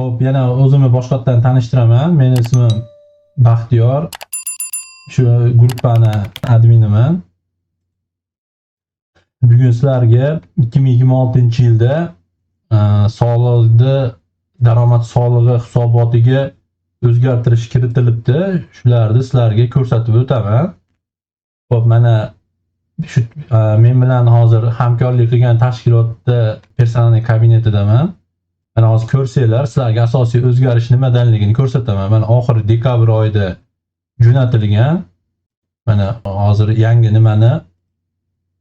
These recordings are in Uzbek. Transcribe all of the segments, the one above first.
Xo'p, yana o'zimni boshqatdan tanishtiraman. Meni ismim Baxtiyor. Shu gruppani adminiman. Bugun sizlarga 2026-yilda soliqni daromad solig'i hisobotiga o'zgartirish kiritilibdi. Shularni sizlarga ko'rsatib o'taman. Xo'p, mana shu men bilan hozir hamkorlik qilgan tashkilotda personal kabinetidaman. Mana hozir ko'rsanglar, sizlarga asosiy o'zgarish nimadanligini ko'rsataman. Mana oxiri dekabr oyida jo'natilgan. Mana hozir yangi nimani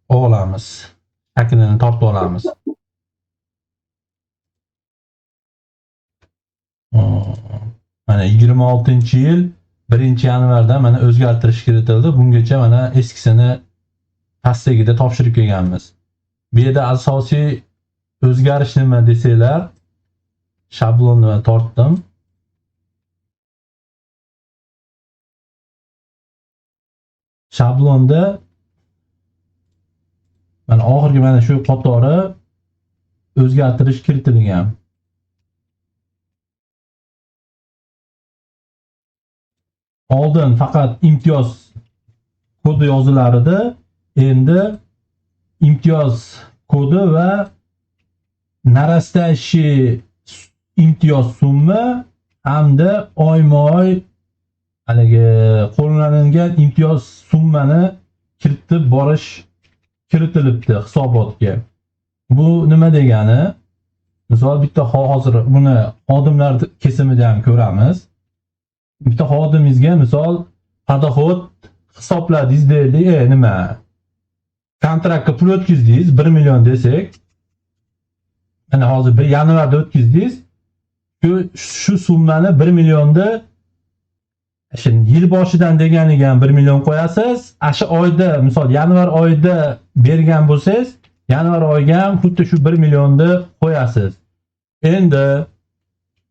olamiz. Shaklini tortib olamiz. Mana 26-yil 1-yanvarda mana o'zgartirish kiritildi. Bungacha mana eskisini pastligida topshirib kelganmiz. Bu yerda asosiy o'zgarish nima desanglar, shablonni tortdim. Shablonda mana oxirgi mana shu qatori o'zgartirish kiritilgan. Oldin faqat imtiyoz kodi yozilar edi. Endi imtiyoz kodi va нарастающий imtiyoz summa hamda oyma-oy haligi qo'llanilgan imtiyoz summani kiritib borish kiritilibdi hisobotga. Bu nima degani? Misol bitta hozir buni xodimlar kesimida ham ko'ramiz. Bitta xodimingizga misol подоход hisobladingiz deylik, nima? Kontraktga pul o'tkazdingiz 1 million desak, mana hozir 1 yanvarda o'tkazdingiz. Shu summani 1 millionda shu yil boshidan deganiga ham 1 million qo'yasiz. Asha oyda, misol yanvar oyida bergan bo'lsangiz, yanvar oyiga ham xuddi shu 1 millionni qo'yasiz. Endi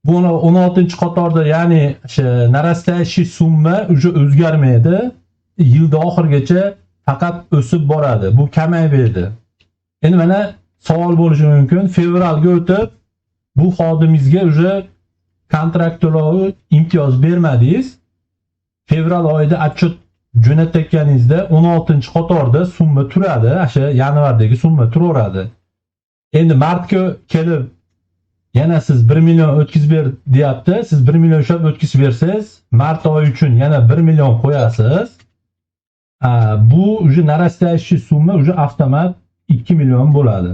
bu 16-qatorda, ya'ni o'sha нарастающий summa уже o'zgarmaydi. Yilda oxirigacha faqat o'sib boradi. Bu kamaymaydi. Endi mana savol bo'lishi mumkin. Fevralga o'tib bu xodimingizga уже kontrakt to'lovi imtiyoz bermadingiz. Fevral oyida отчет jo'natayotganingizda 16-qatorda summa turadi, o'sha yanvardagi summa turaveradi. Endi martga kelib yana siz 1 million o'tkazib ber deyapti. Siz 1 million ushlab o'tkazib bersangiz, mart oyi uchun yana 1 million qo'yasiz. Bu уже нарастающий summa уже avtomat 2 million bo'ladi.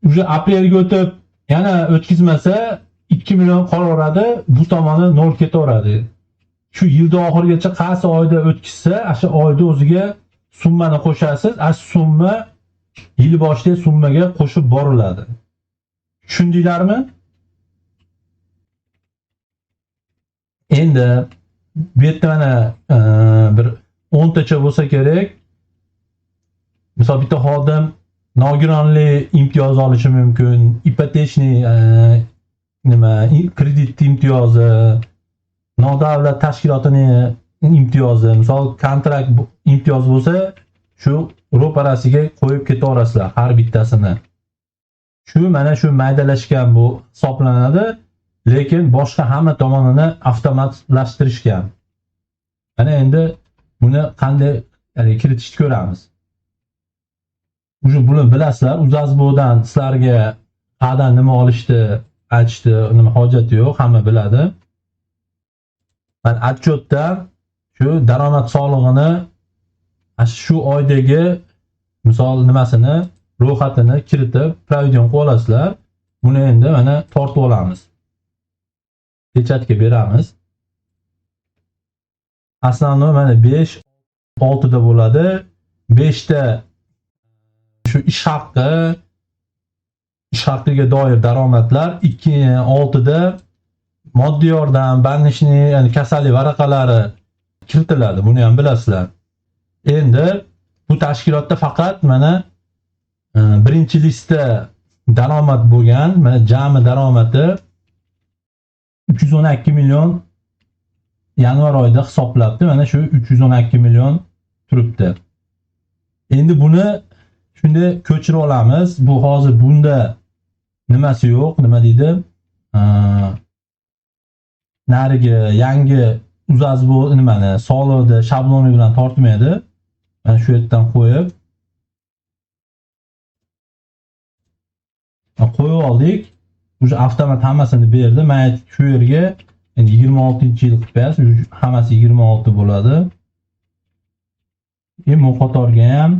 Уже aprelga o'tib yana o'tkazmasa 2 million qolaveradi, bu tomoni 0 ketaveradi. Shu yilda oxirigacha qaysi oyda o'tkazsa, o'sha oyda o'ziga summani qo'shasiz, a summa yil boshidagi summaga qo'shib boriladi. Tushundinglarmi? Endi bu yerda mana bir 10 tacha bo'lsa kerak. Misol bitta xodim nogironlik imtiyozi olishi mumkin, ipotechniy nima kredit imtiyozi, nodavlat tashkilotining imtiyozi, misol kontrakt imtiyozi bo'lsa, shu ro'parasiga qo'yib ketaverasizlar har bittasini. Shu mana shu maydalashgan bu hisoblanadi, lekin boshqa hamma tomonini avtomatlashtirishgan. Mana endi buni qanday kiritishni ko'ramiz. Уже buni bilasizlar, UzAsbodan sizlarga qayerdan nima olishni aytishni nima hojati yo'q, hamma biladi. Mana отчетdan shu daromad solig'ini shu oydagi misol nimasini ro'yxatini kiritib provision qilib olasizlar. Buni endi mana tortib olamiz. Pechatga beramiz. Aslan mana 5 6 da bo'ladi. 5 ta shu ish haqqiga doir daromadlar, 2 6 da moddiy yordam, больничный, ya'ni kasallik varaqalari kiritiladi. Buni ham bilasizlar. Endi bu tashkilotda faqat mana birinchi listda daromad bo'lgan, mana jami daromadi 312 million yanvar oyida hisoblabdi. Mana shu 312 million turibdi. Endi buni shunday ko'chirib olamiz. Bu hozir bunda Nimasi yo'q, nima deydi? Narigi yangi uzaz bu nimani soliqni shabloni bilan tortmaydi. Mana shu yerdan qo'yib oldik. Уже avtomat hammasini berdi. Men shu yerga endi 26-yil qilib qo'yasiz, hammasi 26 bo'ladi. Bu qatorga ham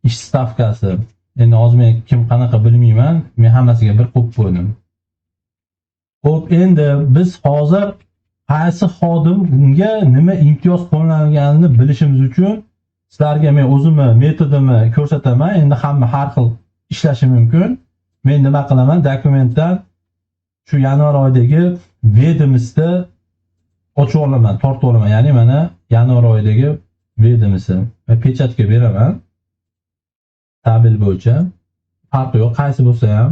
ish stavkasi. Endi hozir men kim qanaqa bilmayman. Men hammasiga bir qo'yib qo'ydim. Xo'p, endi biz hozir qaysi xodimga nima imtiyoz qo'llanilganini bilishimiz uchun sizlarga men o'zimni metodimni ko'rsataman. Endi hamma har xil ishlashi mumkin. Men nima qilaman? Dokumentdan shu yanvar oyidagi ведомость ni ochib olaman, tortib olaman. Ya'ni mana yanvar oyidagi ведомость va печать ga beraman. Tabel bo'yicha farqi yo'q, qaysi bo'lsa ham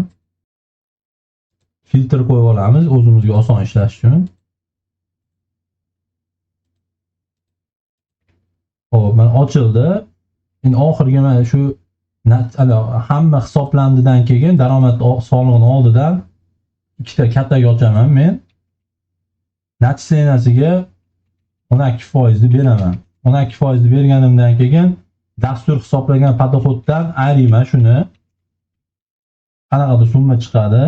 filtr qo'yib olamiz o'zimizga oson ishlash uchun. Xo'p, mana ochildi. Endi oxirgi mana shu hamma hisoblandidan keyin daromad solig'ini oldidan ikkita kattaga ochaman men. Начисления siga 12% ni beraman. 12% ni berganimdan keyin dastur hisoblagan подоход dan ayirmayman shuni. Qanaqadir summa chiqadi.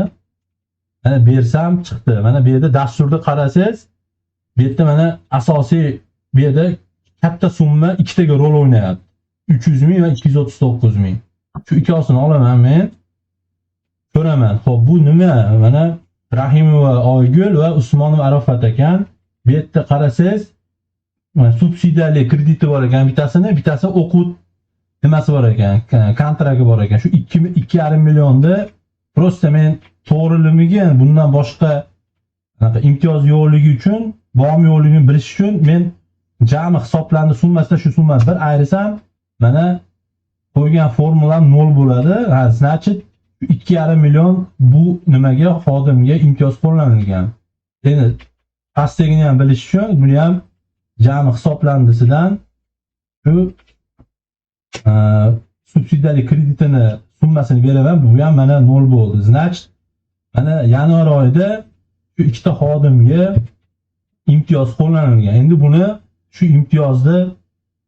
Mana bersam chiqdi. Mana bu yerda dasturni qarasangiz, bu yerda mana asosiy bu yerda katta summa ikkitaga rol o'ynayapti. 300 ming va 239 ming. Shu ikkosini olaman men. Ko'raman. Xo'p, bu nima? Mana Rahimova Oygul va Usmonov Arafat ekan. Bu yerda qarasangiz, mana subsidiyali krediti bor ekan bittasini, bittasi o'quv nimasi bor ekan, kontrakt bor ekan. Shu 2,5 millionni просто men to'g'riligini bundan boshqa anaqa imtiyoz yo'qligi uchun, bormi yo'qligini bilish uchun men jami hisoblandi summasida shu summani bir ayirsam, mana qo'ygan formulam 0 bo'ladi. Ha, значит 2,5 million bu nimaga xodimga imtiyoz qo'llanilgan. Endi pastligini ham bilish uchun buni ham jami hisoblandisidan shu subsidiyali kreditini summasini beraman. Bu ham mana 0 bo'ldi. Значит, mana yanvar oyida shu ikkita xodimga imtiyoz qo'llanilgan. Endi buni shu imtiyozni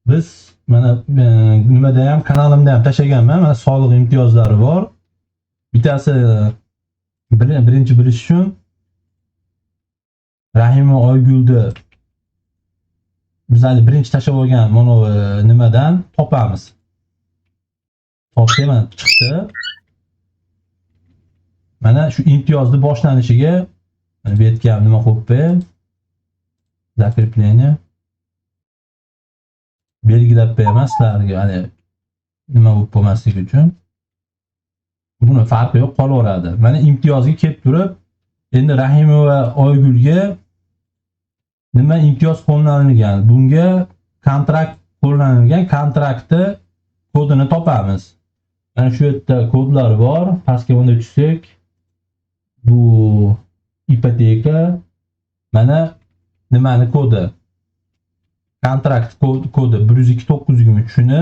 biz mana nimada ham kanalimda ham tashlaganman. Mana soliq imtiyozlari bor. Bittasi birinchi bilish uchun Rahima Oygulni biz hali birinchi tashlab olgan mana nimadan topamiz. Topdik, mana chiqdi. Mana shu imtiyozni boshlanishiga mana bu yerga ham nima qo'yib qo'yay. Закрепление. Belgilab qo'yaman sizlarga hali nima bo'lib qolmasligi uchun. Buni farqi yo'q, qolaveradi. Mana imtiyozga kelib turib, endi Rahimova Oygulga nima imtiyoz qo'llanilgan? Bunga kontrakt qo'llanilgan, kontraktni kodini topamiz. Mana shu yerda kodlar bor. Pastga bunday tushsak, bu ipoteka, mana nimani kodi? Kontrakt kodi 102 923, shuni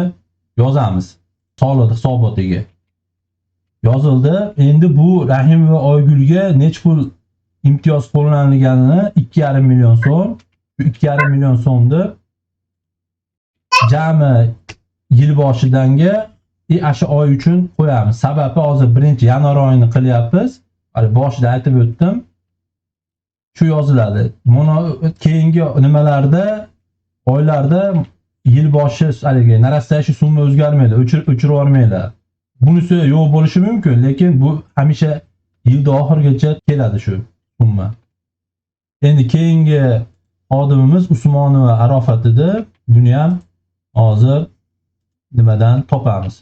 yozamiz. Soliq hisobotiga. Yozildi. Endi bu Rahimova Oygulga nech pul imtiyoz qo'llanilganini 2,5 million so'm. Shu 2,5 million so'mni jami yil boshidanga ashu oy uchun qo'yamiz. Sababi hozir 1 yanvar oyini qilyapmiz. Hali boshida aytib o'tdim. Shu yoziladi. Mana keyingi nimalarda oylarda yil boshi haligi нарастающий summa o'zgarmaydi. O'chirib yubormanglar. Bunisi yo'q bo'lishi mumkin, lekin bu hamisha yilda oxirigacha keladi shu summa. Endi keyingi xodimimiz Usmonova Arofat edi. Buni ham hozir nimadan topamiz?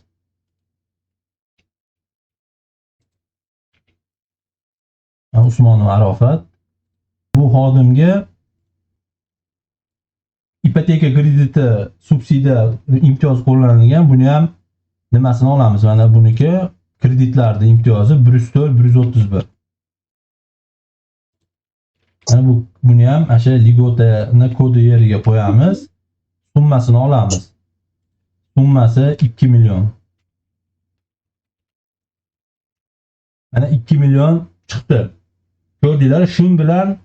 Usmonova Arofat. Bu xodimga ipoteka krediti subsidiya imtiyoz qo'llanilgan. Buni ham nimasini olamiz? Mana buniki kreditlarning imtiyozi 104 131. Mana buni ham o'sha ligotani kodi yeriga qo'yamiz. Summasini olamiz. Summasi 2 million. Mana 2 million chiqdi. Ko'rdinglar, shun bilan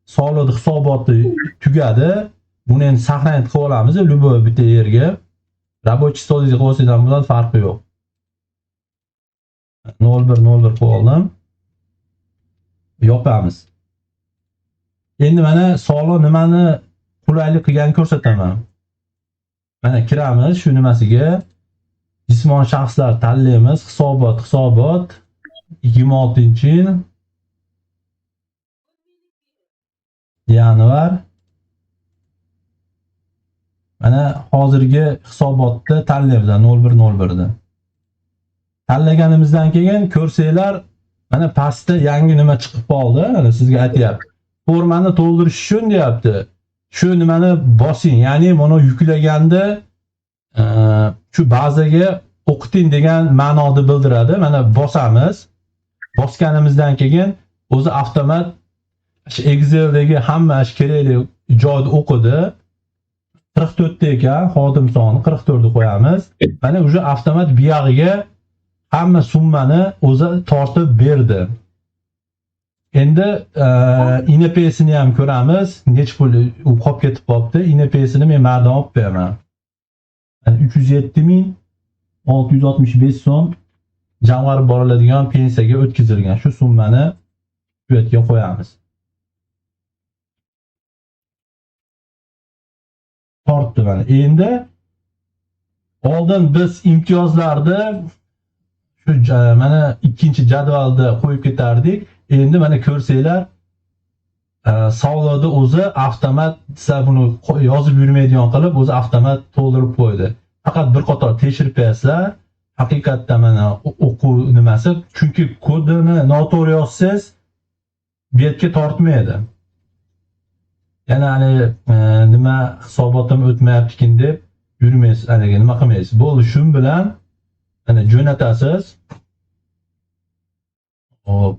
soliq hisoboti tugadi. Buni endi сохранить qilib olamiz любой bitta yerga. Рабочий стол ingizga qo'ysangiz ham bo'ladi, farqi yo'q. 01 01 qilib oldim. Yopamiz. Endi mana soliq nimani qulaylik qilganini ko'rsataman. Mana kiramiz shu nimasiga. Jismoniy shaxslar tanlaymiz, hisobot, hisobot 26 yanvar. Mana hozirgi hisobotni tanlaymiz 0101 ni. Tanlaganimizdan keyin ko'rsanglar, mana pastda yangi nima chiqib qoldi. Mana sizga aytyapti. Formani to'ldirish uchun deyapti. Shu nimani bosing, ya'ni buni yuklaganda shu bazaga o'qiting degan ma'noni bildiradi. Mana bosamiz. Bosganimizdan keyin o'zi avtomat shu Exceldagi hamma shu kerakli joyni o'qidi. 44 ta ekan, xodim soni 44 ni qo'yamiz. Mana уже avtomat buyog'iga hamma summani o'zi tortib berdi. Endi INPSini ham ko'ramiz. Necha pul u qolib ketib qolibdi. INPSini men mardan olib qo'yaman. Yani 307 665 so'm jamg'arib boriladigan pensiyaga o'tkazilgan. Shu summani bu yerga qo'yamiz. Tortdi mana. Endi oldin biz imtiyozlarni shu mana ikkinchi jadvalda qo'yib ketardik. Endi mana ko'rsanglar, soliqni o'zi avtomat sizlar buni yozib yurmaydigan qilib o'zi avtomat to'ldirib qo'ydi. Faqat bir qator tekshirib qo'yasizlar. Haqiqatda mana o'quv nimasi, chunki kodini noto'g'ri yozsangiz bu yerga tortmaydi. Yana hali nima hisobotim o'tmayaptikin deb yurmaysiz, haligi nima qilmaysiz. Bo'ldi, shun bilan mana jo'natasiz. Hop.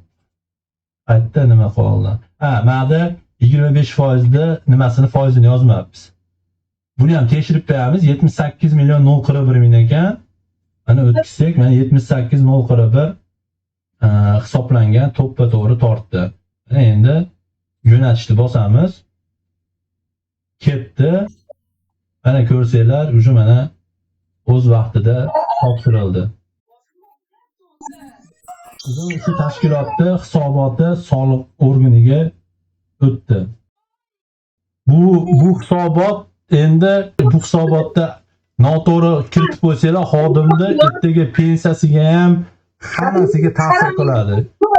Qayerda nima qoldi? Ha, mana 25% da nimasini foizini yozmabmiz. Buni ham tekshirib qo'yamiz. 78 million 041 ming ekan. Mana o'tkazsak, mana 78 041 hisoblangan, to'ppa to'g'ri tortdi. Mana endi jo'natishni bosamiz. Ketdi. Mana ko'rsanglar, уже mana o'z vaqtida topshirildi. Bugun shu tashkilotda hisoboti soliq organiga o'tdi. Bu hisobot endi bu hisobotda noto'g'ri kiritib qo'ysanglar, xodimni ertaga pensiyasiga ham hammasiga ta'sir qiladi.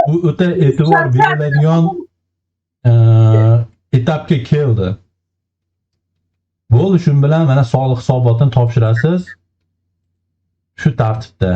Bu o'ta e'tibor beriladigan etapga keldi. Bo'ldi, shu bilan mana soliq hisobotini topshirasiz. Shu tartibda.